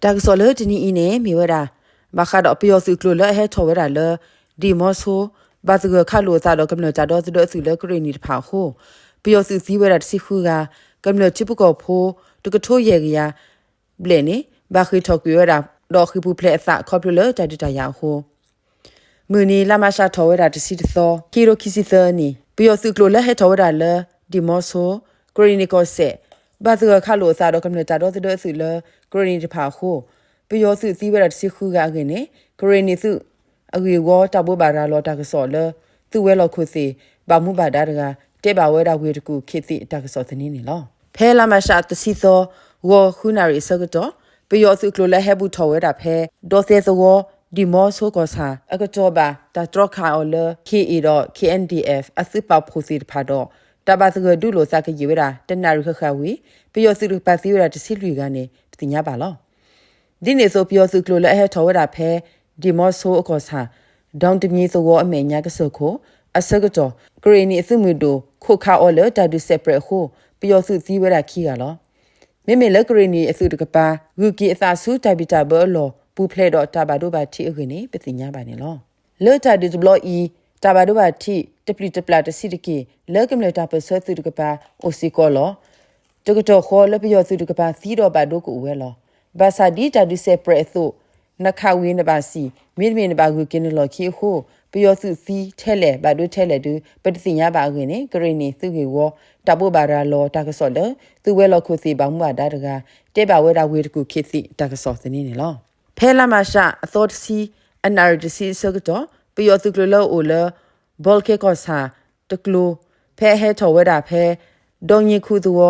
တၢ်ကစီၣ်လၢတနံၤအံၤန့ၣ် မ့ၢ်ဝဲဒၣ် ဘၣ်ဃးဒီးပယီၤသုးကျိၤလၢအဟဲထီၣ်ဝဲဒၣ်လၢ ဒံၣ်မီဆိ ဘၣ်သဂၢၢ်ခးလိာ်အသးဒီးကမျၢၢ်တၢ်ဒီသဒၢအသုးလၢကရ့ၣ်နံၤတဖၣ်အဃိ ပယီၤသုးသံဝဲဒၣ်တဆံဃုဂၤ, ကမျၢၢ်ထံဖိကီၢ်ဖိ တကထိယဲၢ်ကယၤဘျဲၣ်န့ၣ် ဘၣ်ဃ့ၢ်ထီၣ်ကွံာ်ဝဲဒၣ် ဒီးဃ့ၢ်ပူၤဖျဲးအသးခီဖျိလၢတၢ်ဒုးတၢ်ယၤအဃိ မုၢ်နံၤ လါမးရှးထီၣ်ဝဲဒၣ်တဆံတသီ ခံကထိခံဆံသၢနံၣ် ပယီၤသုးကျိၤလၢဟဲထီၣ်ဝဲဒၣ်လၢ ဒံၣ်မီဆိ ကရ့ၣ်နံၤကီၢ်စဲၣ် ဘၣ်သဂၢၢ်ခးလိာ်အသးဒီးကမျၢၢ်တၢ်ဒီသဒၢအသုးလၢ ကရ့ၣ်နံၤတဖၣ်အဃိ ပယီၤသုးသံဝဲဒၣ်တဆံဃုဂၤအဂ့ၢ်န့ၣ် ကရ့ၣ်နံၤသုးအဂ့ၢ်ဝီတၢ်ဘိးဘၣ်ရၤလီၤတၢ်ကစီၣ်လၢ သုးဝဲၤလီၢ်ခိၣ်သ့ၣ် ဘၣ်မူဘၣ်ဒါတဂၤ တဲဘၣ်ဝဲဒၣ်ဝ့ၢ်တကူၣ်ခ့သ့ၣ်တၢ်ကစီၣ်သန့န့ၣ်လီၤ. ဖဲလါမးရှးတဆံသီ ဂီၤဃုနၣ်ရံၣ်အဆၢကတီၢ် ပယီၤသုးကျိၤလၢဟဲဘူးထီၣ်ဝဲဒၣ်ဖဲ ဒီသဲသဝီ ဒံၣ်မီဆိကီၢ်ဆၣ် အကတီၢ်ဘၣ်တၢ်တြီခးအီၤလၢ ခ့အ့ၣ်ဒီး ခ့ၣ်အဲၣ်ဒံၣ်အဲၣ် အသုးပာ်ဖှိၣ်သ့ၣ်တဖၣ်ဒီး တၢ်ဘၣ်သဂၢၢ်ဒုးလိာ်သးကယံာ်ဝဲဒၣ် တနၣ်ရံၣ်ဃၣ်ဃၣ်ဝံၤ ပယီၤသုးတကပၤသံဝဲဒၣ်တဆံလွံၢ်ဂၤန့ၣ် ပသ့ၣ်ညါဘၣ်လီၤ. ဒ်န့ၣ်အသိး ပယီၤသုးကျိၤလၢအဟဲထီၣ်ဝဲဒၣ်ဖဲ ဒံၣ်မီဆိအကီၢ်ဆၣ် ဒီတမံၤသဝီအမဲာ်ညါကစၢၢ်ခိၣ် အဆၢကတီၢ် ကရ့ၣ်နံၤအသုးမုၢ်ဒိၣ် ခိးခးအီၤလၢတၢ်ဒုးစဲးပြဲးအဃိ ပယီၤသုးသံဝဲဒၣ်ခံဂၤလီၤ. မ့မ့ၢ်လၢကရ့ၣ်နံၤအသုးတကပၤ ဂုၤက့ၤအသးဆူတၢ်ဘံၣ်တၢ်ဘၢအလီၢ် ပူၤဖျဲးဒီးတၢ်ဘၣ်ဒိဘၣ်ထံးအဂ့ၢ်န့ၣ် ပသ့ၣ်ညါဘၣ်န့ၣ်လီၤ. လၢတၢ်ဒုးတဘျီအံၤ တၢ်ဘၣ်ဒိဘၣ်ထံး တပျံၤတပျၢ်တဆံးတက့ၢ် လၢကမျၢၢ်တၢ်ပၢၢ်ဆၢသုးတကပၤ အိၣ်စ့ၢ်ကီးလီၤ. တကတီၢ်ဃီလၢပယီၤသုးတကပၤသံဒီးဘၣ်ဒိကအိၣ်ဝဲလီၤ. ဘၣ်ဆၣ်ဒ်တၢ်ဒုးစဲးပြဲးအသိး နခးဝံၤနဘၣ်စံၣ် မ့တမ့ၢ်နဘၣ်ဂုၤက့ၤနလီၢ်ခံအဃိ ပယီၤသုးသံထဲလဲၣ် ဘၣ်ဒိထဲလဲၣ်ဒုး ပတသ့ၣ်ညါဘၣ်အဂ့ၢ်န့ၣ် ကရ့ၣ်နံၤသုးဂ့ၢ်ဝီ တၢ်ဘိးဘၣ်ရၤလီၤတၢ်ကစီၣ်လၢ သုးဝဲၤလီၢ်ခိၣ်သ့ၣ်ဘၣ်မူဘၣ်ဒါတဂၤ တဲဘၣ်ဝဲဒၣ်ဝ့ၢ်တကူၣ်ခ့သ့ၣ်တၢ်ကစီၣ်သန့န့ၣ်လီၤ. ဖဲလါမးရှးအသီတဆံ အနၣ်ရံၣ်တဆံအဆၢကတီၢ် ပယီၤသုးကျိၤလၢအအိၣ်လၢ ဘီလ်ခဲကီၢ်ဆၣ်တကျိၤ ဖဲအဟဲထီၣ်ဝဲဒၣ်ဖဲ ဒီည့ခူသဝီ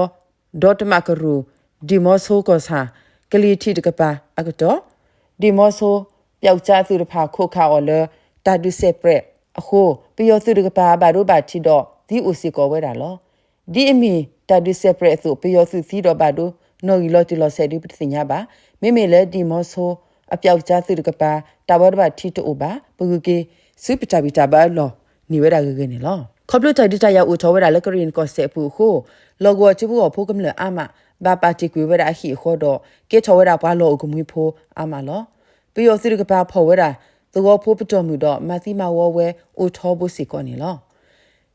ဒီတမးကရူၢ် ဒံၣ်မီဆိကီၢ်ဆၣ် ကလံၤထံးတကပၤအကတီၢ် ဒံၣ်မီဆိ ပျောက်ကျားသုးတဖၣ်ခိးခးအီၤလၢ တၢ်ဒုးစဲးပြဲးအဃိ ပယီၤသုးတကပၤဘၣ်ဒိဘၣ်ထံးဒီးသံအိၣ်စ့ၢ်ကီးဝဲဒၣ်လီၤ. ဒ်အမ့ၢ်တၢ်ဒုးစဲးပြဲးအသိး ပယီၤသုးသံဒီးဘၣ်ဒိနီၣ်ဂံၢ်လီၤတံၢ်လီၤဆဲးဒုးပတသ့ၣ်ညါဘၣ်. မ့မ့ၢ်လၢဒံၣ်မီဆိ အပျောက်ကျားသုးတကပၤ တၢ်ဘၣ်ဒိဘၣ်ထံးတအိၣ်ဘၣ် ပဂုၤက့ၤဆူပတၢ်ဘံၣ်တၢ်ဘၢအလီၢ်န့ၢ်ဝဲဒၣ်ဂ့ၤဂ့ၤန့ၣ်လီၤ. ခီဖျိတၢ်ဒုးတၢ်ယၤအိၣ်ထီၣ်ဝဲဒၣ်လၢကရ့ၣ်နံၤကီၢ်စဲၣ်အပူၤအဃိ လီၢ်ကဝီၤထံဖိကီၢ်ဖိကမျၢၢ်အါမး ဘၣ်ပာ်တ့ၢ်ကွံာ်ဝဲဒၣ်အဟံၣ်အဃီဒီး ကဲထီၣ်ဝဲဒၣ်ပှၤလီၢ်အိၣ်ကမှံဖိအါမးလီၤ. ပယီၤသုးတကပၤဖီၣ်ဝဲဒၣ် သဝီဖိပတီၢ်မုၢ်ဒီး မၤသံမၤဝီဝဲအိၣ်ထီဘိစ့ၢ်ကီးန့ၣ်လီၤ.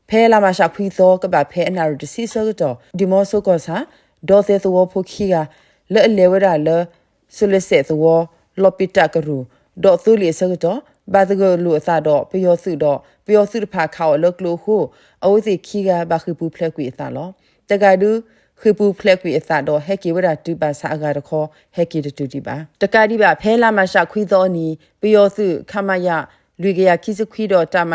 ဖဲလါမးရှးခွံသီ ကဘၣ်ဖဲအနၣ်ရံၣ်တဆံအဆၢကတီၢ် ဒံၣ်မီဆိကီၢ်ဆၣ် ဒီသဲသဝီဖိခံဂၤ လၢအလဲၤဝဲဒၣ်လၢ စိၤလစဲးသဝီ လီၢ်ပ့ၤတၢ်ကရူၢ် ဒီးသိလ့ၣ်အဆၢကတီၢ် ဘၣ်သဂၢၢ်လိာ်အသးဒီးပယီၤသုးဒီး ပယီၤသုးတဖၣ်ခးအီၤလၢကျိအဃိ အဝဲသ့ၣ်ခံဂၤဘၣ်ဃ့ၢ်ပူၤဖျဲးကွံာ်အသးလီၤ. တဂၤဒုး ဃ့ၢ်ပူၤဖျဲးကွံာ်အသးဒီးဟဲက့ၤဝဲဒၣ်တုၤဘၣ်ဆၣ်အဂၤတခီ ဟဲက့ၤတတုၤဒံးဘၣ်. တကးဒံးဘၣ် ဖဲလါမးရှးခွံသီအနံၤ ပယီၤသုး ခမရ လွံၢ်ကယၤခံဆံခွံဒီး တပ်မ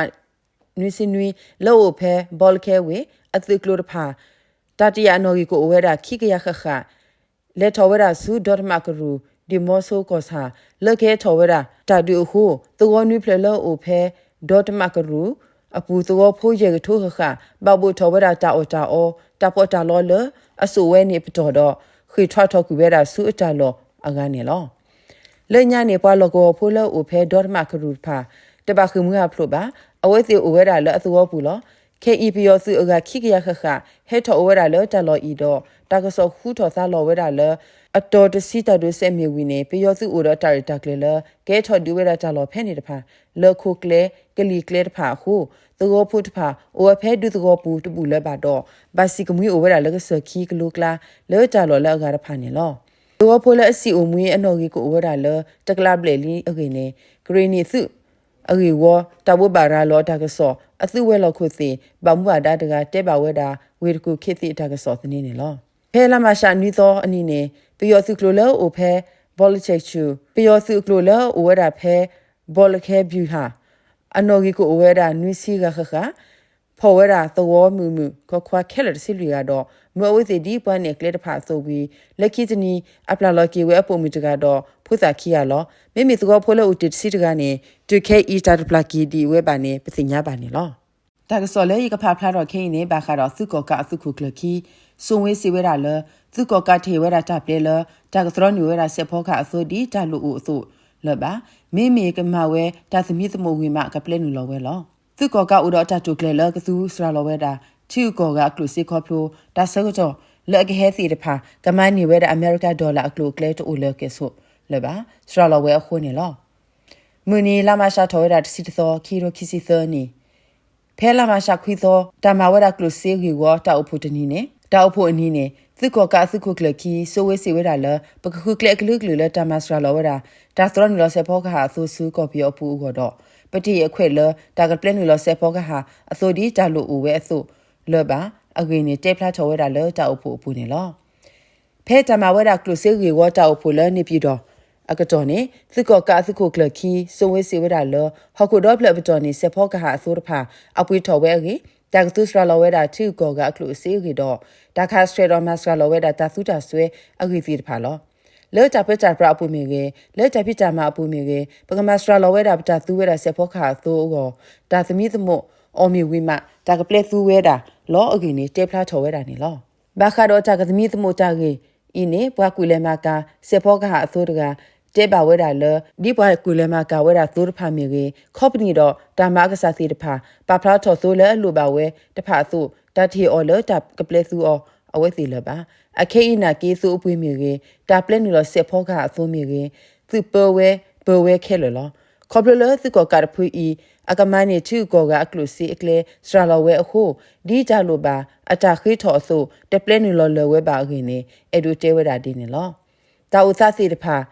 နွံဆံနွံ လၢအအိၣ်ဖဲ ဘီလခဲဝ့ၢ် အသုးကျိၤတဖၣ် တၢ်တယာ်အနီၣ်ဂံၢ်ကအိၣ်ဝဲဒၣ်ခံကယၤဃၣ်ဃၣ် လဲၤထီၣ်ဝဲဒၣ်ဆူ ဒီတမးကရူၢ် ဒံၣ်မီဆိကီၢ်ဆၣ် လၢကဟဲထီၣ်ဝဲဒၣ်တၢ်ဒုးအဃိ သဝီနွံဖျၢၣ်လၢအအိၣ်ဖဲ ဒီတမးကရူၢ်အပူၤ သဝီဖိယဲၢ်ကထိဃၣ်ဃၣ် ဘၣ်ဘိးထီၣ်ဝဲဒၣ်တၢ်အီၣ်တၢ်အီ တၢ်ပီးတၢ်လီလၢအစိာ်ဝဲန့ၣ်အပတီၢ်ဒီး ဃ့ၢ်ထွဲထီၣ်ကွံာ်ဝဲဒၣ်ဆူအတၢ်လီၢ်အဂၤန့ၣ်လီၤ. လၢညါန့ၣ် ပှၤလီၢ်ကဝီၤဖိလၢအအိၣ်ဖဲဒီတမးကရူၢ်တဖၣ် တဘၣ်ဃ့ၢ်မှံဟးဖျိးဘၣ်. အဝဲသ့ၣ်အိၣ်ဝဲဒၣ်လၢအသဝီပူၤလီၤ. ခဲအံၤပယီၤသုးအဂၤခံကယၤဃၣ်ဃၣ် ဟဲထီၣ်အိၣ်ဝဲဒၣ်လၢတၢ်လီၢ်အံၤဒီး တၢ်ကစီၣ်ဃုထီၣ်သါလီၤဝဲဒၣ်လၢ အတီၤတဆံတၢ်ဒုးစဲးမ့ၢ်ဝံၤန့ၣ် ပယီၤသုးအိၣ်ဒီးတၢ်ရဲၣ်တၢ်ကျဲၤလၢ ကဟဲထီၣ်ဒုးဝဲဒၣ်တၢ်လီၢ်ဖဲန့ၣ်တဖၣ် လၢခိကျဲ ကလံၤကျဲတဖၣ်အဃိ သဝီဖိတဖၣ် အိၣ်ဝဲဖဲဒူသဝီပူၤတဘူၣ်လၢၤဘၣ်ဒီး ဘၣ်စံၣ်ကမှံအိၣ်ဝဲဒၣ်လၢကစၢၢ်ခံကလိကျါ လၢတၢ်လီၢ်လၢအဂၤတဖၣ်န့ၣ်လီၤ. သဝီဖိလၢအစံၣ်အိၣ်မှံအနီၣ်ဂံၢ်ကအိၣ်ဝဲဒၣ်လၢ တကလးဘျဲၣ်လံအဂ့ၢ်န့ၣ် ကရ့ၣ်နံၤသုးအဂ့ၢ်ဝီ တၢ်ဘိးဘၣ်ရၤလီၤအတၢ်ကစီၣ် အသုးဝဲၤလီၢ်ခိၣ်သ့ၣ် ဘၣ်မူဘၣ်ဒါတဂၤ တဲဘၣ်ဝဲဒၣ် ဝ့ၢ်တကူၣ်ခ့သ့ၣ်တၢ်ကစီၣ်သန့န့ၣ်လီၤ. ဖဲလါမးရှးနွံသီအနံၤန့ၣ် ပယီၤသုးကျိၤလၢအအိၣ်ဖဲ ဘီလဆဲးဆူၣ် ပယီၤသုးအကျိၤလၢအအိၣ်ဝဲဒၣ်ဖဲ ဘီလခဲဘျူၤဟၣ် အနီၣ်ဂံၢ်ကအိၣ်ဝဲဒၣ်နွံဆံဂၤဃၣ်ဃၣ် ဖီၣ်ဝဲဒၣ်သဝီမုာ်မုာ်ခွါခွါခဲလၢာ်တဆံလွံၢ်ဂၤဒီး မၢအဝဲသ့ၣ်ဒ်ပှၤနဲၣ်ကျဲတဖၣ်အသိးဝံၤ လၢခံတနံၤ အပျၢ်လီၤက့ၤဝဲအပိာ်မုၣ်တဂၤဒီး ဖိသၣ်ခံဂၤလီၤ. မ့မ့ၢ်သဝီဖိလၢအိၣ်တ့ၢ်တဆံတဂၤန့ၣ် တုၤခဲအံၤတၢ်တပျၢ်က့ၤဒံးဝဲဘၣ်န့ၣ် ပသ့ၣ်ညါဘၣ်န့ၣ်လီၤ. တၢ်ကစီၣ်လၢယကဖးဖျါထီၣ်ခဲအံၤန့ၣ် ဘၣ်ဃးဒီးသုးကီၣ်ကးအသုးခိၣ်ကျၢၢ်ခံ စိဝ့စံးဝဲဒၣ်လၢ သုးကီၣ်ကးတဟ့ၣ်ဝဲဒၣ်တၢ်ပျဲလၢ တၢ်ကသြီန့ၢ်ဝဲဒၣ်စဲးဖီကဟၣ်အသိဒ်တၢ်လိၣ်အိၣ်အသိးလၢၤဘၣ်. မ့မ့ၢ်ကမၤဝဲတၢ်သမံသမိးဝံၤမး ကပျဲနုာ်လီၤဝဲလီၤ. သုးကီၣ်ကးအိၣ်ဒီးတၢ်တိာ်ကျဲၤလၢကသူစှၤလီၤဝဲဒၣ် ထံဂုၤကီၢ်ဂၤအကျိၣ်စ့ခီဖျိ တၢ်ဆၢကတီၢ်လၢအကဟဲသ့ၣ်တဖၣ် ကမၤန့ၢ်ဝဲဒၣ်အမဲရကၤ dollar အကျိၤအကျဲတအိၣ်လၢၤကဲၣ်ဆိး တၢ်တသ့ၣ်ညါလၢၤဘၣ် စှၤလီၤဝဲအဃိန့ၣ်လီၤ. မုၢ်နံၤ လါမးရှးထီၣ်ဝဲဒၣ်တဆံတသီ ခံကထိခံဆံသၢနံၣ် ဖဲလါမးရှးခွံသီ တၢ်မၤဝဲဒၣ်ကျိၣ်စ့ဂ့ၢ်ဝီတၢ်အိၣ်ဖှိၣ်တနံၤန့ၣ်, တၢ်အိၣ်ဖှိၣ်အနံၤန့ၣ် သုးကီၣ်ကးအသုးခိၣ်ကျၢၢ်ခံ စိဝ့စံးဝဲဒၣ်လၢ ပကဃုကျဲအကလုာ်ကလုာ်လၢတၢ်မၤစှၤလီၤဝဲဒၣ် တၢ်သရီနုာ်လီၤစဲးဖီကဟၣ်အသိဆူကီၢ်ပယီၤအပူၤအဂီၢ်ဒီး ပတဟ့ၣ်အခွဲးလၢ တၢ်ကပျဲနုာ်လီၤစဲးဖီကဟၣ်အသိဒ်တၢ်လိၣ်အိၣ်ဝဲအသိးလၢၤဘၣ်အဂ့ၢ်န့ၣ် တဲဖျါထီၣ်ဝဲဒၣ်လၢတၢ်အိၣ်ဖှိၣ်အပူၤန့ၣ်လီၤ. ဖဲတၢ်မၤဝဲဒၣ်ကျိၣ်စ့ဂ့ၢ်ဝီတၢ်အိၣ်ဖှိၣ်လၢန့ၣ်ပၠံၣ်တီၣ်အကတီၢ်န့ၣ် သုးကီၣ်ကးအသုးခိၣ်ကျၢၢ်ခံ စိဝ့စံးဝဲဒၣ်လၢ ဟီၣ်ခိၣ်ဒီဖျၢၣ်အပတီၢ်န့ၣ် စဲးဖီကဟၣ်အသိတဖၣ် အပှ့ၤထီၣ်ဝဲအဂ့ၢ်, တၢ်ကသူစှၤလီၤဝဲဒၣ်ထံဂုၤကီၢ်ဂၤအကျိၣ်အစ့အဂ့ၢ်ဒီး တၢ်ကဟးဆှဲးဒီးမၤစှၤလီၤဝဲဒၣ်တၢ်သူတၢ်စွဲအဂ့ၢ်သ့ၣ်တဖၣ်လီၤ. လၢတၢ်ပၢတၢ်ပြးအပူၤမ့ၢ်ဂ့ၤ, လၢတၢ်ဖံးတၢ်မၤအပူၤမ့ၢ်ဂ့ၤ, ပကမၤစှၤလီၤဝဲဒၣ်ပတၢ်သူဝဲဒၣ်စဲးဖီကဟၣ်အသိအဂီၢ် တၢ်သမံသမိးအီၤမ့ၢ်ဝံၤမး တၢ်ကပျဲသူဝဲဒၣ်လီၤအဂ့ၢ်န့ၣ် တဲဖျါထီၣ်ဝဲဒၣ်န့ၣ်လီၤ. ဘၣ်ဃးဒီးတၢ်ကသမံသမိးတၢ်ဂ့ၢ်အံၤန့ၣ် ပှၤကွံာ်လဲၤမၤကၤ စဲးဖီကဟၣ်အသိတဂၤ တဲဘၣ်ဝဲဒၣ်လၢ ဒ်ပှၤကွံာ်လဲၤမၤကၤဝဲဒၣ်သိတဖၣ်မ့ၢ်ဂ့ၤ, ခီပနံၣ်ဒီးတၢ်မၤအကစၢ်သ့ၣ်တဖၣ် ပာ်ဖျါထီၣ်သိလၢအလိၣ်ဘၣ်ဝဲတဖၣ်အသိး တၢ်တဟ့ၣ်အီၤလၢတၢ်ကပျဲသူအီၤအဝဲသ့ၣ်လၢၤဘၣ်. အခဲအံၤနာ်က့ သိအပှ့ၤမ့ၢ်ဂ့ၤ, တၢ်ပျဲနုာ်လီၤစဲးဖီကဟၣ်အသိမ့ၢ်ဂ့ၤ, သုးပၢဝဲပၢဝဲခဲလၢာ်လီၤ. ခီဖျိလၢသုးကီၣ်ကးတဖုအံၤ အကမၤန့ၢ်ထံဂုၤကီၢ်ဂၤအကျိၣ်စ့အကျဲစှၤလီၤဝဲအဃိ, ဒ်တၢ်လိၣ်ဘၣ်အတၢ်ဃ့ထီၣ်အသိး တပျဲနုာ်လီၤလၢၤဝဲဘၣ်အဂ့ၢ်န့ၣ် အဲၣ်ဒိးတဲဝဲဒၣ်ဒ်န့ၣ်လီၤ. တၢ်အိၣ်သးသ့ၣ်တဖၣ်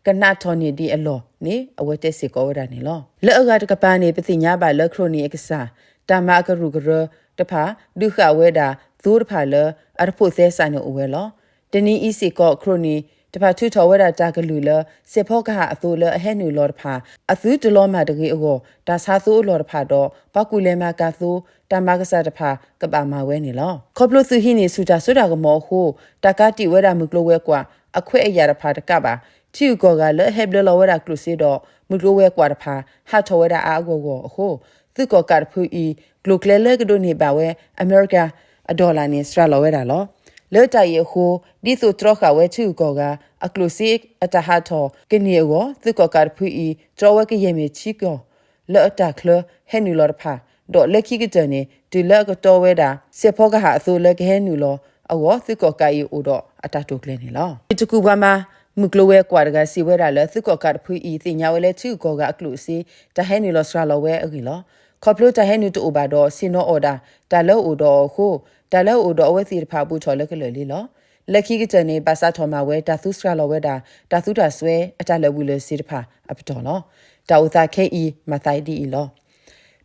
ကနးထီၣ်န့ၢ်ဒံးအလီၢ်န့ၣ် အဝဲတဲစ့ၢ်ကီးဝဲဒၣ်န့ၣ်လီၤ. လၢအဂၤတကပၤန့ၣ် ပသ့ၣ်ညါဘၣ်လၢ ခရိၣ်နံၣ်အကစၢ် တၢ်မၤအကရူၢ်ကရၢတဖၣ် ဒုးဃာ်ဝဲဒၣ်သိတဖၣ်လၢအတဖိးသဲစးန့ၣ်အိၣ်ဝဲလီၤ. တနံၤအံၤစ့ၢ်ကီး ခရိၣ်နံၣ်တဖၣ်ထုးထီၣ်ဝဲဒၣ်တၢ်ကလုၢ်လၢ စဲးဖီကဟၣ်အသိလၢအဟဲနုာ်လီၤတဖၣ် အသုတလီၤမၢ်တဂ့ၤအဂီၢ် တၢ်ဆါသိအလီၢ်တဖၣ်ဒီး ပှၤကူၣ်လဲၤမၤကၤသိ တၢ်မၤကစၢ်တဖၣ်ကဘၣ်မၤဝဲန့ၣ်လီၤ. ခီဖျိသုးဟံးန့ၢ်ဆူၣ်တၢ်စိတၢ်ကမီၤအဃိ တၢ်ကးတံာ်ဝဲဒၣ်မုၢ်ကျိၤဝဲၤကွာ်အခွဲးအယာ်တဖၣ်တကးဘၣ် ထံဂုၤကီၢ်ဂၤလၢအဟဲဘျၢလီၤဝဲဒၣ်ကျိၣ်စ့ဒီး မုၢ်ကျိၤဝဲၤကွာ်တဖၣ် ဟးထီၣ်ဝဲဒၣ်အါအဂီၢ်ဂီၢ်အဃိ သုးကီၣ်ကးတဖုအံၤ ကျိၤကျဲလၢကဒိးန့ၢ်ဘၣ်ဝဲ အမဲရကၤအdollarန့ၣ် စှၤလီၤဝဲဒၣ်လီၤ. လၢတၢ်အံၤအဃိ ဒ်သိးတြီဃာ်ဝဲထံဂုၤကီၢ်ဂၤအကျိၣ်စ့အတၢ်ဟးထီၣ်ကန့ၢ်အဂီၢ် သုးကီၣ်ကးတဖုအံၤ တြီဝဲကယဲၢ်မ့ၢ်ထံကီၢ် လၢအတၢ်ချၢဟဲနုာ်လီၤတဖၣ် ဒီးလၢခံကတၢၢ်န့ၣ် တုၤလၢအကတီဝဲဒၣ် စဲးဖီကဟၣ်အသိလၢကဟဲနုာ်လီၤအဂီၢ် သုးကီၣ်ကးအံၤအိၣ်ဒီးအတၢ်တိာ်ကျဲၤန့ၣ်လီၤ. တကူၣ်ပှၤမၤမုၢ်ကျိၤဝဲၤကွာ်တဂၤစံးဝဲဒၣ်လၢ သုးကီၣ်ကးတဖုအံၤ သ့ၣ်ညါဝဲလၢထံဂုၤကီၢ်ဂၤအကျိၣ်အစ့ တၢ်ဟဲနုာ်လီၤစှၤလီၤဝဲအဂ့ၢ်လီၤ. ခီဖျိတၢ်ဟဲနုာ်တအိၣ်ဘၣ်ဒီး ဆ့ၣ်နီၤအီၣ်ဒၣ်တၢ်လၢအအိၣ်ဒီးအီၤအဃိ တၢ်လၢအအိၣ်ဒီးအဝဲသ့ၣ်တဖၣ်ဘူးထီၣ်လၢကလၢာ်လံလီၤ. လၢခံကတၢၢ်န့ၣ် ဘၣ်စးထီၣ်မၤဝဲတၢ်သူစှၤလီၤဝဲဒၣ် တၢ်သူတၢ်စွဲအတၢ်လၢာ်ဘူၣ်လၢာ်စ့ၤတဖၣ်အပတီၢ်လီၤ. တၢ်အိၣ်သးခဲအံၤမၤသးဒ်အံၤလီၤ.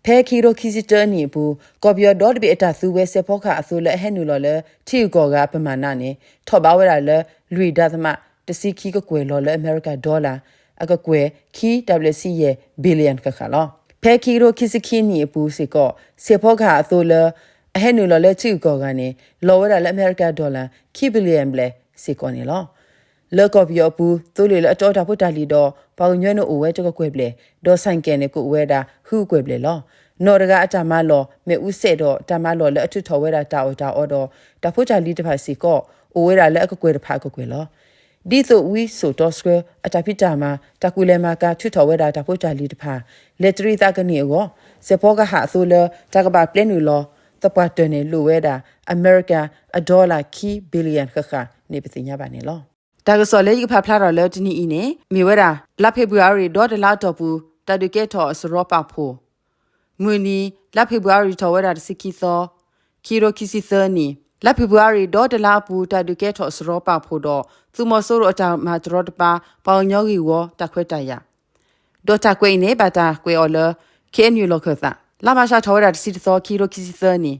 ဖဲခံကထိခံဆံတၢနံၣ်အပူၤ ကီၢ်ပယီၤဒီတဘ့ၣ်အတၢ်သူဝဲစဲးဖီကဟၣ်အသိလၢအဟဲနုာ်လီၤလၢထံဂုၤကီၢ်ဂၤအပမၤနးန့ၣ် ထီၣ်ဘးဝဲဒၣ်လၢ လွံၢ်ဒသမ တဆံခံကကွဲၢ်လီၤ လၢအမဲရကၤdollar အကကွဲၢ် ခံ တၢ်ဘျဲၣ်ဆံယဲၢ် billion ဃၣ်ဃၣ်လီၤ. ဖဲခံကထိခံဆံခံနံၣ်အပူၤစ့ၢ်ကီး စဲးဖီကဟၣ်အသိလၢ အဟဲနုာ်လီၤလၢထံဂုၤကီၢ်ဂၤန့ၣ် လီၤဝဲဒၣ်လၢအမဲရကၤdollar ခံ billion ဘျဲၣ်စ့ၢ်ကီးန့ၣ်လီၤ. လၢကီၢ်ပယီၤအပူၤ သိလ့ၣ်လၢအတီတၢ်ဖိတၢ်လံၤဒီး ပှၤကညီန့ၣ်အိၣ်ဝဲတကကွဲၢ်ဘျဲၣ်, ဒီးဆိုင်ကယ်န့ၣ် ကအိၣ်ဝဲဒၣ်ဃုကကွဲၢ်ဘျဲၣ်လီၤ. နီၢ်တဂၤအတၢ်မၤလီၢ် မ့ၣ်အူစဲးဒီးတၢ်မၤလီၢ်လၢအထုးထီၣ်ဝဲဒၣ်တၢ်အီၣ်တၢ်အီဒီး တၢ်ဖိတၢ်လံၤတဖၣ်စ့ၢ်ကီး အိၣ်ဝဲဒၣ်လၢအကကွဲၢ်တဖၣ်အကကွဲၢ်လီၤ. ဒ်သိးဝံစိာ်တီဆှၢအတၢ်ဖံးတၢ်မၤ တၢ်ကူၣ်လဲၤမၤကၤထုးထီၣ်ဝဲဒၣ်တၢ်ဖိတၢ်လံၤတဖၣ် လဲၤတရံးသးကန့ၢ်အဂီၢ် စဲးဖီကဟၣ်အသိလၢ တၢ်ကဘၣ်ပျဲနုာ်လီၤသပှၢ်တၢၢ်န့ၣ် လိၣ်ဝဲဒၣ် အမဲရကၤ အdollar ခံ billion ဃၣ်ဃၣ်န့ၣ် ပသ့ၣ်ညါဘၣ်န့ၣ်လီၤ. တၢ်ကစီၣ်လၢယကဖးဖျါထီၣ်လၢတနံၤအံၤန့ၣ် မ့ၢ်ဝဲဒၣ် လါဖ့ၤဘြူၤအါရံၤ ဒီတလါအတီၢ်ပူၤ တၢ်ဒုးကဲထီၣ်အစရီပာ်ဖှိၣ် မုၢ်နံၤ လါဖ့ၤဘြူၤအါရံၤထီၣ်ဝဲဒၣ်တဆံခံသီ ခံကထိခံဆံသၢနံၣ် လါဖ့ၤဘြူၤအါရံၤ ဒီတလါအပူၤ တၢ်ဒုးကဲထီၣ်စရီပာ်ဖှိၣ်ဒီး သုးမီၤစိရိၤအတၢ်မၤတရီတပါ ပှၤကညီဂ့ၢ်ဝီတၢ်ခွဲးတၢ်ယာ် ဒီးတၢ်ကွဲးအံၤန့ၣ် ဘၣ်တၢ်ကွဲးအီၤလၢ ခ့ၣ်အဲၣ်ယူၣ် လီၢ်ခၢၣ်သး လါမၤရှးထီၣ်ဝဲဒၣ်တဆံတသီ ခံကထိခံဆံသၢနံၣ်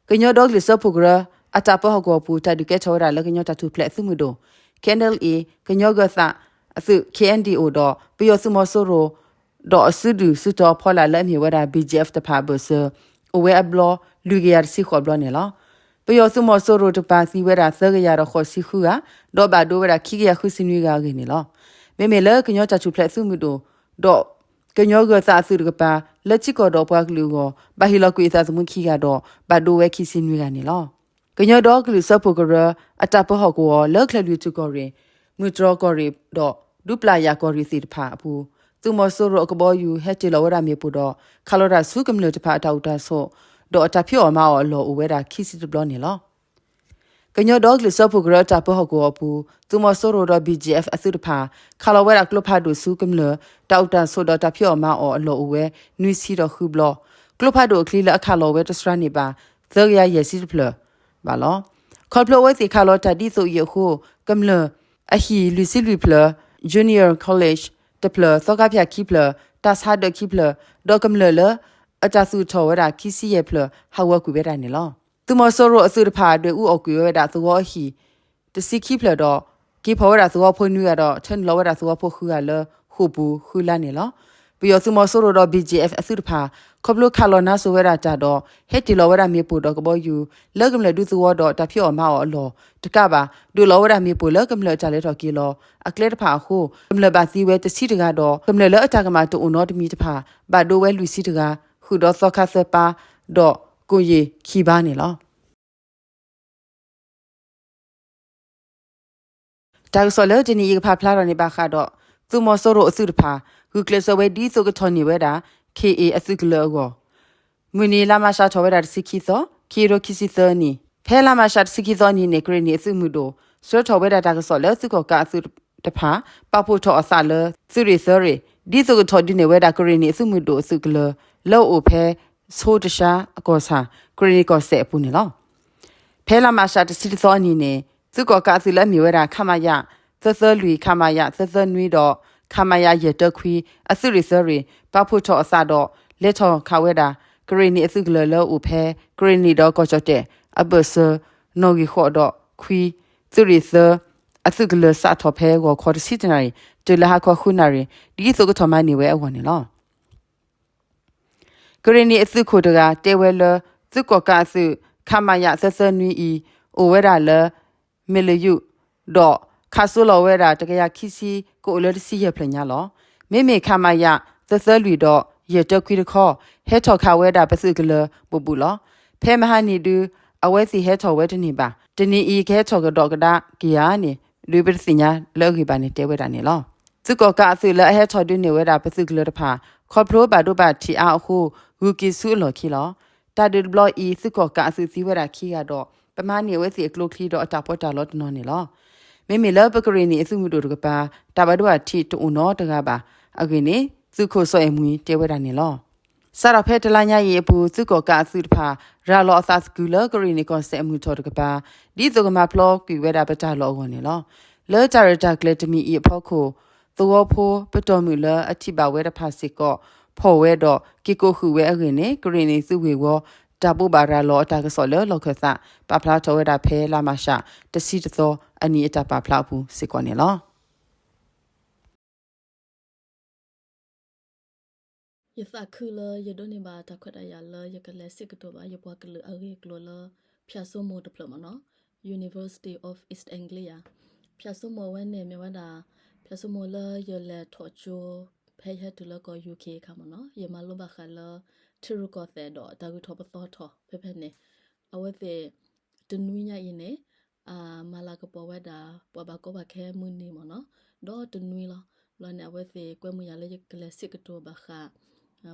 ကညီဒီကလုာ်စၢဖှိၣ်ကရၢ အတၢ်ပၢဟီၣ်ကဝီၤပူၤ တၢ်ဒုးကဲထီၣ်ဝဲဒၣ်လၢကညီတၢ်ထူၣ်ဖျဲးသုးမုၢ်ဒိၣ် ခ့ၣ်အဲၣ်ယူၣ် ကညီဂၢၤသးအသုး ခ့ၣ်အဲၣ်ယူၣ် ဒီး ပယီၤသုးမီၤစိရိၤ ဒီးအစုဒုၣ်စုတီၤအဖီလာ်လၢအမ့ၢ်ဝဲဒၣ် ဘံၣ်ကၠဲၣ် တဖၣ်အဘၢၣ်စၢၤ အိၣ်ဝဲအဘျီ လွံၢ်ကယၤတဆံဃိးဘျီန့ၣ်လီၤ. ပယီၤသုးမီၤစိရိၤတကပၤသံဝဲဒၣ်သၢကယၤဒီးဃိးဆံဃုဂၤ ဒီးဘၣ်ဒိဝဲဒၣ်ခံကယၤဃုဆံနွံဂၤအဂ့ၢ်န့ၣ်လီၤ. မ့မ့ၢ်လၢကညီတၢ်ထူၣ်ဖျဲးသုးမုၢ်ဒိၣ် ဒီး ကညီဂၢၤသးအသုးတကပၤ လၢထံကီၢ်ဒီးပှၤကလုာ်အဂီၢ် ဘၣ်ဟ့ၣ်လီၤကွံာ်အသးသမူခံဂၤဒီး ဘၣ်ဒိဝဲခံဆံနွံဂၤန့ၣ်လီၤ. ကညီဒီကလုာ်စၢဖှိၣ်ကရၢ အတၢ်ပၢဟီၣ်ကဝီၤလၢ ချဲၣ်လွံၢ်ထူၣ်ကီၢ်ရ့ၣ်, မုၢ်တြီၢ်ကီၢ်ရ့ၣ် ဒီးဒူပျၢ်ယၣ်ကီၢ်ရ့ၣ်သ့ၣ်တဖၣ်အပူၤ သုးမီၤစိရိၤအကဘီယူၤဟဲတ့ၢ်လီၤဝဲဒၣ်မ့ၣ်ပိၢ်ဒီး ခးလီၤတၢ်ဆူကမျၢၢ်တဖၣ်အတၢ်အိၣ်တၢ်ဆိး ဒီးအတၢ်ဖံးအီၣ်မၤအီၣ်အလီၢ်အိၣ်ဝဲဒၣ်ခံဆံတဘျီန့ၣ်လီၤ. ကညီဒီကလုာ်စၢဖှိၣ်ကရၢအတၢ်ပၢဟီၣ်ကဝီၤအပူၤ သုးမီၤစိရိၤဒီး ဘီၣ်ကၠံၣ်အဲၣ် အသုးတဖၣ် ခးလီၤဝဲဒၣ်ကျိဖးဒိၣ်ဆူကမျၢၢ် တၢ်အိၣ်တၢ်ဆိးဒီးတၢ်ဖံးအီၣ်မၤအီၣ်အလီၢ်အိၣ်ဝဲ နွံဆံဒီးဃုဘျီ, ကျိဖးဒိၣ်အချံလၢအခးလီၤဝဲတစှၤန့ၢ်ဘၣ် သၢကယၤယဲၢ်ဆံတဖျၢၣ်ဘၣ်လီၤ. ခီဖျိအဝဲသ့ၣ်ခးလီၤတၢ်ဒ်သိးအံၤအဃိ ကမျၢၢ်အဟံၣ်လွံၢ်ဆံလွံၢ်ဖျၢၣ် Junior College တဖျၢၣ်, သီခါဖၠၣ်ခံဖျၢၣ်, တၢ်ဆါဒၢးခံဖျၢၣ်, ဒီးကမျၢၢ်လၢအတၢ်သူၣ်ထီၣ်ဝဲဒၣ်ခံဆံယဲၢ်ဖျၢၣ် ဟးဂီၤကွံာ်ဝဲဒၣ်န့ၣ်လီၤ. သုးမီၤစိရိၤအသုးတဖၣ် ဒွဲၣ်အူအီၣ်ကွံာ်ဝဲဒၣ်သဝီအဟံၣ် တဆံခံဖျၢၣ်ဒီး က့ၤဖီၣ်ဝဲဒၣ်သဝီဖိနွံဂၤဒီး ထၢနုာ်လီၤဝဲဒၣ်သဝီဖိဃုဂၤလၢဃိာ်ပူၤဃုလါန့ၣ်လီၤ. ပယီၤသုးမီၤစိရိၤဒီး ဘီၣ်ကၠံၣ်အဲၣ် အသုးတဖၣ် ခီဖျိခးလီၤနါစိၤဝဲဒၣ်တၢ်ဒီး ဟဲတ့ၢ်လီၤဝဲဒၣ်မ့ၣ်ပိၢ်ဒီးကဘီယူၤ လၢကမျၢၢ်ဒူသဝီဒီးတၢ်ဖံးအီၣ်မၤအီၣ်အလီၢ်တကးဘၣ် ဒုးလီၤဝဲဒၣ်မ့ၣ်ပိၢ်လၢကမျၢၢ်အတၢ်လဲၤထီၣ်က့ၤလီၤအကျဲတဖၣ်အဃိ ကမျၢၢ်ဘၣ်သံဝဲတဆံတဂၤဒီး ကမျၢၢ်လၢအတၢ်ကမၣ်တအိၣ်နီတမံၤတဖၣ် ဘၣ်ဒိဝဲလွံၢ်ဆံတဂၤ ဃုာ်ဒီးသီခါသၢပၢ် ဒီးကိၣ်ယ့ၣ်ခံဘၢန့ၣ်လီၤ. တၢ်ကစီၣ်လၢတနံၤအံၤကဖးဖျါထီၣ်န့ၣ်ဘၣ်ဃးဒီး သုးမီၤစိရိၤအသုးတဖၣ် ဂုာ်ကျဲးစၢးဝဲဒ်သိးကထီၣ်န့ၢ်ဝဲဒၣ် ခ့ၣ်အ့ၣ် အသုးကလၢၤအဂီၢ် မုၢ်နံၤလါမးရှးထီၣ်ဝဲဒၣ်တဆံခံသီ, ခံကထိခံဆံသၢနံၣ်, ဖဲလါမးရှးတဆံခံသီနံၤန့ၣ် ကရ့ၣ်နံၣ်အသုးမုၢ်ဒိၣ် ဆှၢထီၣ်ဝဲဒၣ်တၢ်ကစီၣ်လၢသုးကီၣ်ကးအသုးတဖၣ် ပာ်ဖှိၣ်ထီၣ်အသးလၢသုးရ့ၣ်သၢရ့ၣ် ဒ်သိးကထီၣ်ဒုးန့ၢ်ဝဲဒၣ်ကရ့ၣ်နံၣ်အသုးမုၢ်ဒိၣ်အသုးကလၢၤ လၢအအိၣ်ဖဲ ဆိတဆါကီၢ်ဆၣ် ကရ့ၣ်နံၣ်ကီၢ်စဲၣ်အပူၤန့ၣ်လီၤ. ဖဲလါမးရှးတဆံတသီအနံၤန့ၣ် သုးကီၣ်ကးအသုးလၢအမ့ၢ်ဝဲဒၣ် ခမရ သၢသၢလွံၢ်, ခမရ သၢသၢနွံဒီး ခမရ ယဲၢ်တၢခွံ အသုးရ့ၣ်သၢရ့ၣ် ပာ်ဖှိၣ်ထီၣ်အသးဒီး လဲၤထီၣ်ခးဝဲဒၣ် ကရ့ၣ်နံၣ်အသုးကလၢၤလၢအအိၣ်ဖဲ ကရ့ၣ်နံၣ်ဒီးကီၢ်ကၠီၣ်တဲၣ် အဘၢၣ်စၢၤ နီၣ်ဂံၢ်ဃိးဒီးခွံ သုးရ့ၣ်သၢ အသုးကလၢၤစးထီၣ်ဖဲဂီၤခီတဆံတနၣ်ရံၣ် တုၤလၢဟါခီဃုနၣ်ရံၣ် ဒ်သိးကထီၣ်မၤန့ၢ်ဝဲအဂီၢ်န့ၣ်လီၤ. ကရ့ၣ်နံၣ်အသုးခိၣ်တဂၤတဲဝဲလၢ သုးကီၣ်ကးအသုး ခမရ သၢသၢနွံအံၤ အိၣ်ဝဲဒၣ်လၢ မ့ၢ်လယုၢ် ဒီးခးစိလီၤဝဲဒၣ်တကယၤခံဆံ ကအိၣ်လၢတဆံယဲၢ်ဖျၢၣ်ညါလီၤ. မ့မ့ၢ် ခမရ သၢသၢလွံၢ်ဒီး ယဲၢ်တၢခွံတခီ ဟဲထီၣ်ခးဝဲဒၣ်ပသုးကလၢၤဘူးဘူးလီၤ. ဖဲမဟါနံၤဒု အဝဲသ့ၣ်ဟဲထီၣ်ဝဲတန့ၢ်ဘၣ်. တနံၤအံၤကဟဲထီၣ်ကဒီးကဒါက့ၤဧါန့ၣ် ဒုးပတသ့ၣ်ညါလၢအဂ့ၢ်ဘၣ်န့ၣ် တဲဝဲဒၣ်န့ၣ်လီၤ. သုးကီၣ်ကးအသုးလၢအဟဲထီၣ်ဒုးန့ၢ်ဝဲဒၣ်ပသုးကလၢၤတဖၣ် ခီဖျိဘၣ်ဒိဘၣ်ထံးအါအဃိ ဂုၤက့ၤဆူအလီၢ်ခံလီၤ. တၢ်ဒုးတဘျီအံၤ သုးကီၣ်ကးအသုးသံဝဲဒၣ်ခံဂၤဒီး ပမၤန့ၢ်အဝဲသ့ၣ်အကျိချံဒီးအတၢ်ပီးတၢ်လီတနီၤန့ၣ်လီၤ. မ့မ့ၢ်လၢပကရ့ၣ်နံၣ်အသုးမုၢ်ဒိၣ်တကပၤ တၢ်ဘၣ်ဒိဘၣ်ထံးတအိၣ်နီတဂၤဘၣ်အဂ့ၢ်န့ၣ် သုးခိၣ်စီၤအဲၣ်မှံတဲဝဲဒၣ်န့ၣ်လီၤ. စးထီၣ်ဖဲတလါညါအံၤအပူၤ သုးကီၣ်ကးအသုးတဖၣ် ရၤလီၤအသးသကုၤလၢကရ့ၣ်နံၣ်ကီၢ်စဲၣ်အမုၢ်ထီၣ်တကပၤ ဒ်သိးကမၤပျီကွံာ်ဝဲဒၣ်ပတၢ်လီၢ်အဂီၢ်န့ၣ်လီၤ. လၢတၢ်ရဲၣ်တၢ်ကျဲၤတမံၤအံၤအဖီခိၣ် သဝီဖိပတီၢ်မုၢ်လၢအထံၣ်ဘၣ်ဝဲတဖၣ်စ့ၢ်ကီး ဖီၣ်ဝဲဒီးက့ၤကိးဃုာ်ဝဲအဂ့ၢ်န့ၣ် ကရ့ၣ်နံၣ်သုးဂ့ၢ်ဝီ တၢ်ဘိးဘၣ်ရၤလီၤအတၢ်ကစီၣ်လၢလီၢ်ခၢၣ်သး ပာ်ဖျါထီၣ်ဝဲဒၣ်ဖဲလါမၤရှး တဆံတသီအနံၤအတၢ်ပာ်ဖျါအပူၤစ့ၢ်ကီးန့ၣ်လီၤ. ယသးခုလၢယဒိးန့ၢ်ဘၣ်တၢ်ခွဲးတၢ်ယာ်လၢယကလဲၤစံးကတိၤဘၣ် ယပှၤကလုာ်အဂ့ၢ်အကျိၤလၢ ဖၠၣ်စိမိၢ်တဖျၢၣ်မ့ၢ်နီၤ, University of East Anglia. ဖၠၣ်စိမိၢ်အဝဲန့ၣ်မ့ၢ်ဝဲဒၣ် ဖၠၣ်စိမိၢ်လၢယလဲၤထီၣ်ကၠိ ဖဲယဟဲတုၤလၢကီၢ် ယူၣ်ခ့ၣ် အခါမ့ၢ်နီၤ, ယမၤလိဘၣ်ဃးလၢ ထံရူၢ်ကီၢ်သဲးဒီးတၢ်ဂုၤထီၣ်ပသီထီၣ်ဖဲဖဲန့ၣ်, အဝဲသ့ၣ် တနွံညါအံၤန့ၣ် မၤလၤကပီၤဝဲဒၣ် ပှၤဘၣ်ကီဘၣ်ခဲမုၢ်နံၤမ့ၢ်နီၤ, ဒီးတနွံလီၤ. ဘျီန့ၣ် အဝဲသ့ၣ်ကွဲမုာ်ယၤလၢယကလဲၤစံးကတိၤဘၣ်ဃး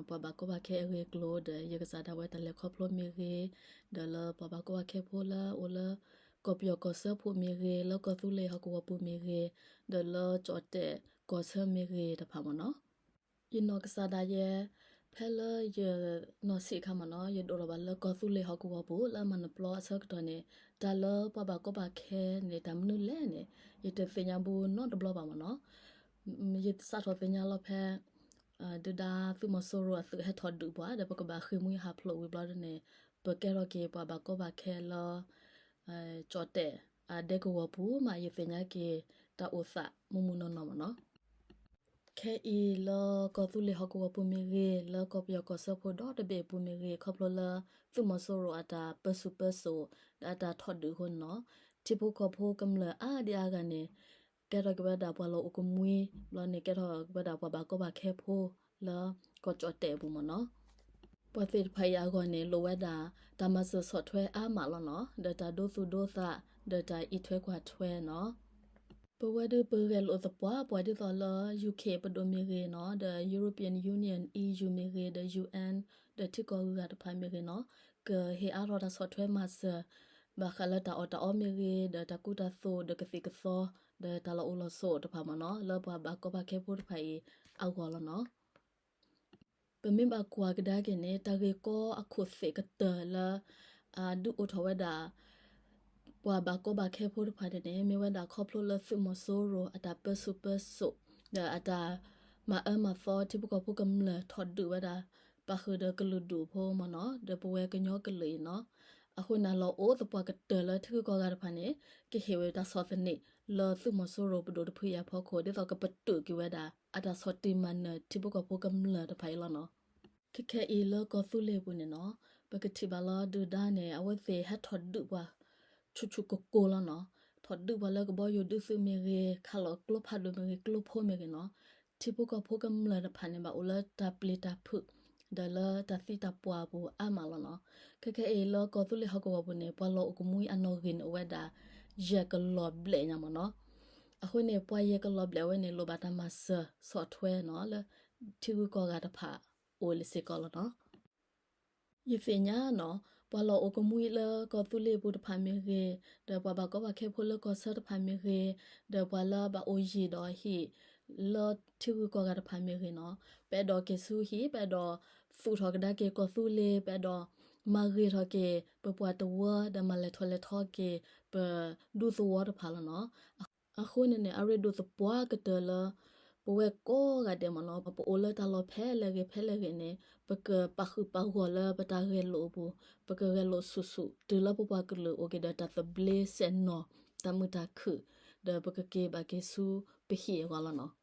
ပှၤဘၣ်ကီဘၣ်ခဲအဂ့ၢ်အကျိၤဒီး ယကစၢ်ဒၣ်ဝဲတၢ်လဲၤခီဖျိမ့ၢ်ဂ့ၤ, ဒီးလၢပှၤဘၣ်ကီဘၣ်ခဲဖိလၢအိၣ်လၢ ကီၢ်ပယီၤကီၢ်စၢဖှိၣ်မ့ၢ်ဂ့ၤ, လၢကီၢ်သူလ့ၤဟီၣ်ကဝီၤပူၤမ့ၢ်ဂ့ၤ, ဒီးလၢကၠီၣ်တဲၣ်ကီၢ်ဆၢမ့ၢ်ဂ့ၤတဖၣ်မ့ၢ်နီၤ. ယနီၢ်ကစၢ်ဒၣ်ယဲ ဖဲလၢယနီၢ်ဆံးအခါမ့ၢ်နီၤ, ယဒိၣ်ထီၣ်ဘၣ်လၢကီၢ်သူလ့ၤဟီၣ်ကဝီၤပူၤ လၢအမၤနၢၤပျီအဆၢကတီၢ်န့ၣ် တၢ်လၢပှၤဘၣ်ကီဘၣ်ခဲန့ၣ် တၢ်မနုၤလဲၣ်န့ၣ် ယတသ့ၣ်ညါဘူးနီတဘျီဘၣ်မ့ၢ်နီၤ. ယစးထီၣ်သ့ၣ်ညါလီၤဖဲ ဒုၣ်ဒါသုးမီၤစိရိၤအသုးဟဲထီၣ်ဒုးပှၤဒီး ပကဘၣ်ဃ့ၢ်မှံဟးဖျိးဝံၤဘျီဒ်န့ၣ် ပကဲထီၣ်က့ၤပှၤဘၣ်ကီဘၣ်ခဲလၢ ကၠီၣ်တဲၣ်အဒဲကဝီၤပူၤမး ယသ့ၣ်ညါက့ၤတၢ်အိၣ်သးမုၢ်မုၢ်နီၢ်နီၢ်မ့ၢ်နီၤ. ခဲအံၤလၢကီၢ်သူလ့ၤဟီၣ်ကဝီၤပူၤမ့ၢ်ဂ့ၤ, လၢကီၢ်ပယီၤကီၢ်စၢဖှိၣ်ဒီတဘ့ၣ်အပူၤမ့ၢ်ဂ့ၤ, ခီဖျိလၢသုးမီၤစိရိၤအတၢ်ပၢဆူၣ်ပၢစိး ဒီးအတၢ်ထီၣ်ဒုးအဃိန့ၣ်နီၤ, ထံဖိကီၢ်ဖိကမျၢၢ်အါဒံအါဂၤန့ၣ် ကဲထီၣ်က့ၤဝဲဒၣ်ပှၤလီၢ်အိၣ်ကမှံ, ဘျီန့ၣ်ကဲထီၣ်က့ၤဝဲဒၣ်ပှၤဘၣ်ကီဘၣ်ခဲဖိလၢကီၢ်ကၠီၣ်တဲၣ်အပူၤမ့ၢ်နီၤ. ပှၤသ့ၣ်တဖၣ်အံၤအဂီၢ်န့ၣ် လိၣ်ဝဲဒၣ် တၢ်မၤစၢၤဆီၣ်ထွဲအါမးလီၤနီၤ, ဒီးတၢ်ဒိသူၣ်ဒိသး, ဒီးတၢ်အံးထွဲကွၢ်ထွဲနီၤ. ပဝဲဒၣ်ပဂဲၤလိာ်သပှၢ်ပှၢ်ဒ်သိးလၢ UK ပဒိၣ်မ့ၢ်ဂ့ၤနီၤ, ဒီး European Union EU မ့ၢ်ဂ့ၤ, ဒီး UN, ဒီးထံကီၢ်ဂုၤဂၤတဖၣ်မ့ၢ်ဂ့ၤနီၤ, ကဟ့ၣ်အါထီၣ်တၢ်ဆီၣ်ထွဲမၤစၢၤ ဘၣ်ဃးလၢတၢ်အီၣ်တၢ်အီမ့ၢ်ဂ့ၤ ဒီးတၢ်ကူတၢ်သိး ဒီးကသံၣ်ကသီ ဒီးတၢ်လီၤအိၣ်လီၤဆိးတဖၣ်မ့ၢ်နီၤ လၢပှၤဘၣ်ကီဘၣ်ခဲဖိတဖၣ်အံၤအဂီၢ်လီၤနီၤ. ပမ့ၢ်ဘၣ်ကွၢ်ကဒါက့ၤန့ၣ် တၢ်ဂ့ၢ်ကီအခိၣ်သ့ၣ်ကတၢၢ်လၢ ဒုးအိၣ်ထီၣ်ဝဲဒၣ် ပှၤဘၣ်ကီဘၣ်ခဲဖိတဖၣ်န့ၣ်န့ၣ် မ့ၢ်ဝဲဒၣ်ခီဖျိလၢသုးမီၤစိရိၤအတၢ်ပၢဆူၣ်ပၢစိး ဒီးအတၢ်မၤအၢမၤသီထံဖိကီၢ်ဖိကမျၢၢ်ထီၣ်ဒုးဝဲဒၣ် ပာ်ဃုာ်ဒီးကလုာ်ဒူၣ်ဖိမ့ၢ်နီၤ ဒီးပဝဲကညီကလုာ်အံၤနီၤ. အဃိန့ၣ်လီၤအိၣ်သပှၢ်ကတၢၢ်လၢထံဂုၤကီၢ်ဂၤတဖၣ်န့ၣ် ကဟ့ၣ်ဝဲတၢ်ဆီၣ်သနံးလၢသုးမီၤစိရိၤပဒိၣ်တဖုအံၤအဖီခိၣ် ဒ်သိးကပတုာ်က့ၤဝဲဒၣ် အတၢ်ဆီၣ်တံၢ်မၤနၢၤထံဖိကီၢ်ဖိကမျၢၢ်တဖၣ်အံၤလီၤနီၤ. ခဲခဲအံၤလၢကီၢ်သူလ့ၤပူၤန့ၣ်နီၤ ပကထံၣ်ဘၣ်လီၤဒုၣ်ဒါန့ၣ် အဝဲသ့ၣ်ဟဲထီၣ်ဒုးပှၤ ဆူၣ်ဆူၣ်ကိၢ်ကိၢ်လီၤနီၤ. ထီၣ်ဒုးပှၤလၢကဘီယူၤဒုးသုးမ့ၢ်ဂ့ၤ ခးလီၤကျိဖးဒိၣ်မ့ၢ်ဂ့ၤ ကျိဖိမ့ၢ်ဂ့ၤနီၤ ထံဖိကီၢ်ဖိကမျၢၢ်တဖၣ်န့ၣ် ဘၣ်အိၣ်လၢတၢ်ပျံၤတၢ်ဖုး ဒီးလၢတၢ်သံတၢ်ပှၢ်အပူၤအါမးလီၤနီၤ. ခဲခဲအံၤလၢကီၢ်သူလ့ၤဟီၣ်ကဝီၤပူၤန့ၣ် ပှၤလီၢ်အိၣ်ကမှံအနီၣ်ဂံၢ်န့ၣ်အိၣ်ဝဲဒၣ် ယဲၢ်ကလီၤဘျဲၣ်ညါမ့ၢ်နီၤ. အဃိန့ၣ် ပှၤယဲၢ်ကလီၤဘျဲၣ်ဝဲန့ၣ် လိၣ်ဘၣ်တၢ်မၤစၢၤဆီၣ်ထွဲနီၤ လၢထံဂုၤကီၢ်ဂၤတဖၣ်အိၣ်လၢစ့ၢ်ကီးလီၤနီၤ. ယသ့ၣ်ညါနီၤ ပှၤလီၢ်အိၣ်ကမှံလၢကီၢ်သူလ့ၤပူၤတဖၣ်မ့ၢ်ဂ့ၤ, ဒီးပှၤဘၣ်ကီဘၣ်ခဲဖိလၢကီၢ်ဆၢတဖၣ်မ့ၢ်ဂ့ၤ, ဒီးပှၤလၢဘၣ်အိၣ်ယံၤဒီးဟံၣ် လၢထံဂုၤကီၢ်ဂၤတဖၣ်မ့ၢ်ဂ့ၤနီၤ, ပအဲၣ်ဒိးက့ၤဆူဟံၣ် ပအဲၣ်ဒိးသူၣ်ထီၣ်ကဒါက့ၤကီၢ်သူလ့ၤ, ပအဲၣ်ဒိးမၤဂ့ၤထီၣ်က့ၤ ပပှၤတဝၢ ဒီးမၤလဲၤထီၣ်လဲၤထီက့ၤ ပဒူသဝီတဖၣ်လီၤနီၤ. အဃိန့ၣ်န့ၣ် အရ့ဒိၣ်သပှၢ်ကတၢၢ်လၢ ပဝဲကိးဂၤဒဲးမ့ၢ်နီၤ ပအိၣ်လၢတၢ်လီၢ်ဖဲလဲၣ်ဂ့ၤဖဲလဲၣ်ဂ့ၤန့ၣ် ပကပာ်ဃုာ်ပာ်ဂီၢ်လၢပတၢ်ဂဲၤလိာ်အပူၤ, ပကဂဲၤလိာ်ဆူၣ်ဆူၣ် တုၤလၢပပှၤကလုာ်အိၣ်က့ၤဒီးတၢ်သဘျ့စဲၣ်နီၤ တၢ်မုာ်တၢ်ခုၣ်, ဒီးပကက့ၤဘၣ်က့ၤဆူပဟံၣ်အဂီၢ်လီၤနီၤ.